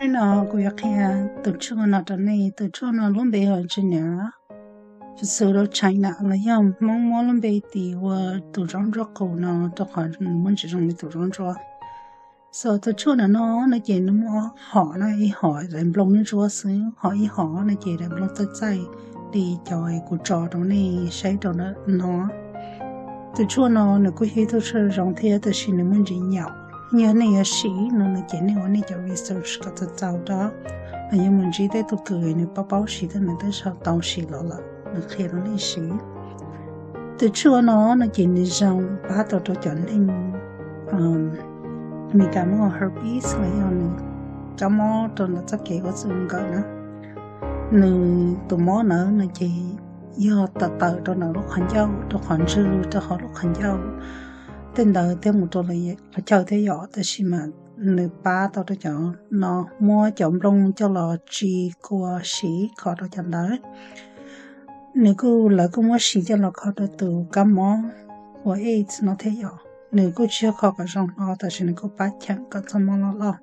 Hnub no kuv yuav qhia tus tshuaj no rau nej. Tus tshuaj no lub npe hu ua June. Txhua txhua lub China los yog Hmoob muab lub npe tis ua tus zaub ntsuab qus no rau qhov nws muaj ntsis zoo li tus zaub ntsuab. So tus tshuaj no no ces nws muaj ob hom na, ib hom daim nplooj ntsuab xwb, ho ib hom no ces daim nplooj txaij txaij li cov kuv tso rau nej saib rau no. Tus tshuaj no nws kuj yog ib tug tshuaj zoo thiab, tab sis nws muaj ntsis nyaum. Yog nej yuav siv no no ces nej ua nej cov research kom txaus txaus rau, los yog mus ntsib tej tug kws nws paub paub siv thiab nws twb tau siv los lawm nws qhia rau nej siv. Tus tshuaj no no ces nws zoo pab tau rau cov neeg Meskas muaj herpes los yog nws cov mob rau ntawm txoj kev ua txuj nkawm na. Nws tus mob ntawd no ces yog tawm tawm rau ntawm lub qhov ncauj, rau qhov ntswg, rau hauv lub qhov ncauj tej ntawd thiab mus rau qhov chaw thiab yom, tab sis mas nws pab tau rau cov no, muab cov nplooj coj los tsis kua siv kho rau cov ntawd. Nws kuj, lawv kuj muab siv coj los kho rau tus kab mob ua AIDS no thiab yom. Nws kuj tsis yog kho kom zoo no, tab sis nws kuj pab cheem kom txoj mob loj loj.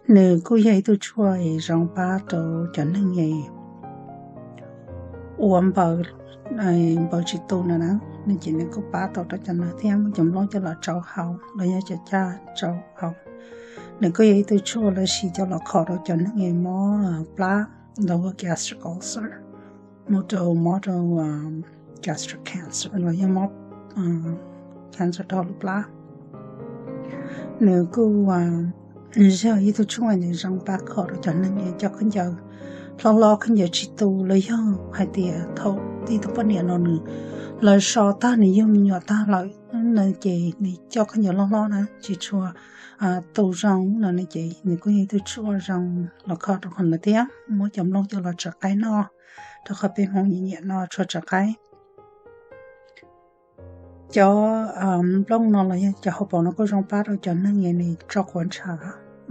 Nws kuj yog ib tug tshuaj zoo pab rau cov neeg ua npaws, npaws tsis tu no na, no ces nws kuj pab tau rau cov ntawd thiab. Muab cov nplooj coj los tsau hau los yog cov caj tsau hau. Nws kuj yog ib tug tshuaj lawv siv coj los kho rau cov neeg mob plab, ntawd ua gastric ulcer, mus rau mob rau gastric cancer los yog mob cancer rau hauv lub plab. Nws kuj yog ib tug tshuaj zoo pab kho rau cov neeg coj khaub ncaws hlob hlob, khaub ncaws tsis tu, los yog hais tias thaum ib tug poj niam no nws, lawv so tag nws yug me nyuam tag lawm no ces nws coj khaub ncaws hlob hlob na tsis tshua tu zoo no ces nws kuj yog ib tug tshuaj zoo los kho rau qhov ntawd thiab. Muab cov nplooj coj los tsaws qaib noj, rau qhov peb Hmoob nyiam nyiam noj tshuaj tsaws qaib. Cov nplooj no los yog cov hauv paus no kuj zoo pab rau cov neeg nws tso quav ntshav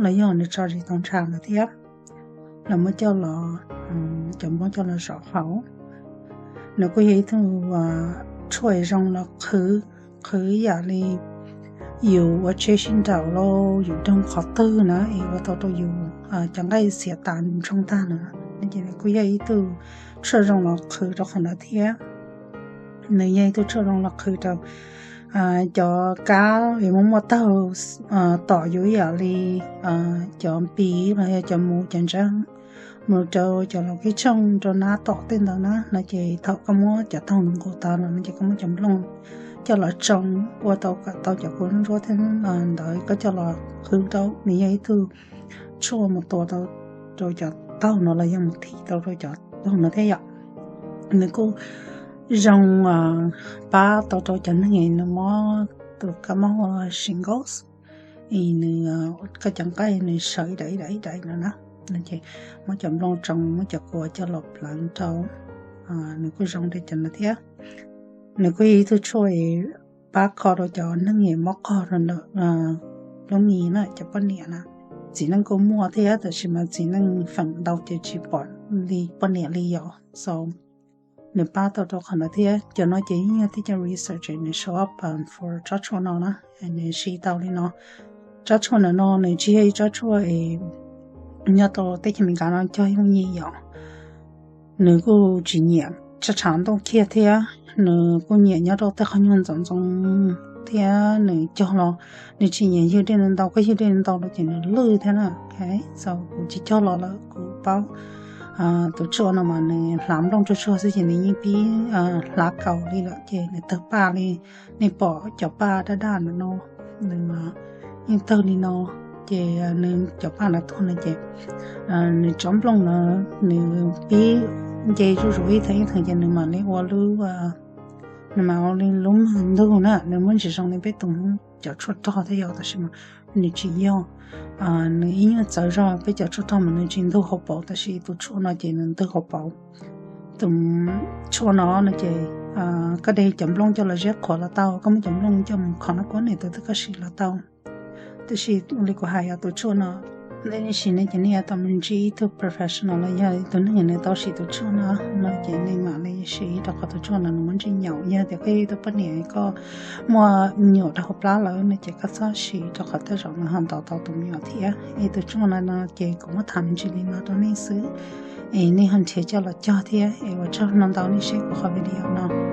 los yog nws tso tsis tau ntshav ntawd thiab. Lawv muab coj los, cov nplooj coj los zom hauv. Nws kuj yog ib tug tshuaj zoo los qhwv, qhwv yam li yus ua tsheb sib nraus los yus doog qhov twg na es ua tau rau yus cov nqaij xiav tas ntsoog tag na, ces nws kuj yog ib tug tshuaj zoo los qhwv rau qhov ntawd thiab. Nws yog ib tug tshuaj zoo los qhwv rau cov kab es muaj muaj taug tom yus ib yam li cov npiv los yog cov mus cov ntseeb, mus rau cov laus kib tshooj rau nab tom tej ntawd na no ces thaum koj muab cov taug nqus tas los no ces koj muab cov nplooj coj los tsoo ua tau kom tau cov kua ntsuab thiab ntawd koj coj los qhwv rau, nws yog ib tug tshuaj mus tua tau rau cov taug no los yog mus thim tau rau cov taug no thiab yom. Nws kuj zoo pab tau rau cov neeg nws mob tus kab mob shingles, es nws, koj cov nqaij nws sawv ib daim ib daim ib daim no na, ces muab cov nplooj tsoo muab cov kua coj los pleev rau, nws kuj zoo rau cov no thiab. Nws kuj yog ib tug tshuaj pab kho rau cov neeg mob qog rau ntawm lub mis na, cov poj niam na. Txiv neej kuj muaj thiab tab sis mas txiv neej feem ntau ces tsis pom li poj niam li yom. So nws pab tau rau qhov ntawd thiab. Cov no ces yeej yog tib co research nws show up for tsob tshuaj no na, nws siv tau li no. Tsob tshuaj ntawm no nws tsis yog ib tsob tshuaj nyob rau teb chaws Amelikas no cog yooj yim yom. Nws kuj tsis nyiam tshav tshav ntuj kiag thiab, nws kuj nyiam nyob rau tej qhov nyuag ntxoov ntxoo thiab nws cog los nws tsis nyiam ywg dej ntau ntau, koj ywg dej ntau ntau los ces nws lwj thiab na. So kuv tsis cog los lawm kuv paub. Tus tshuaj no mas nws hlav nplooj tsuag tsuag xwb ces nws yeej pib hlav kaus li lawm ces nws tawg paj li, nej pom cov paj daj daj ntawm no, nws yeej tawg li no. Ces nws cov paj ntawd tuag no ces nws tsob nplooj na nws pib nce zuj zus ib theem ib theem ces nws mam li ua lub, nws mam ua li lub mag ntug na, nws muaj ntsis zoo li peb tus cov tshuaj rog thiab yom, tab sis mas nws tsis yog. Nws ib nyuag txawv zog peb cov tshuaj rog mas nws tsis ntug hauv paus, tab sis tus tshuaj no ces nws ntug hauv paus. Tus tshuaj no no ces koj de cov nplooj coj los zeb qhuav los tau, koj muab cov nplooj coj mus kho noj kuab nws tus twg koj siv los tau. Tab sis li kuv hais yog tus tshuaj no Ntawm nej sim no ces nej yuav tau mus ntsib ib tug professional los yog ib tug neeg nws tau siv tus tshuaj no no ces nej mam li siv, rau qhov tus tshuaj no nws muaj ntsis nyaum. Yog tias koj yog ib tug poj niam koj muaj me nyuam rau hauv plab lawm no ces koj txhob siv, rau qhov tej zaum nws ho ntaus tau tus me nyuam thiab. Es tus tshuaj no no ces kuv muab tham me ntsis li no rau nej xwb, es nej ho nrhiav coj los cog thiab. Es ua tsaug no ntau nej saib kuv qhov video no.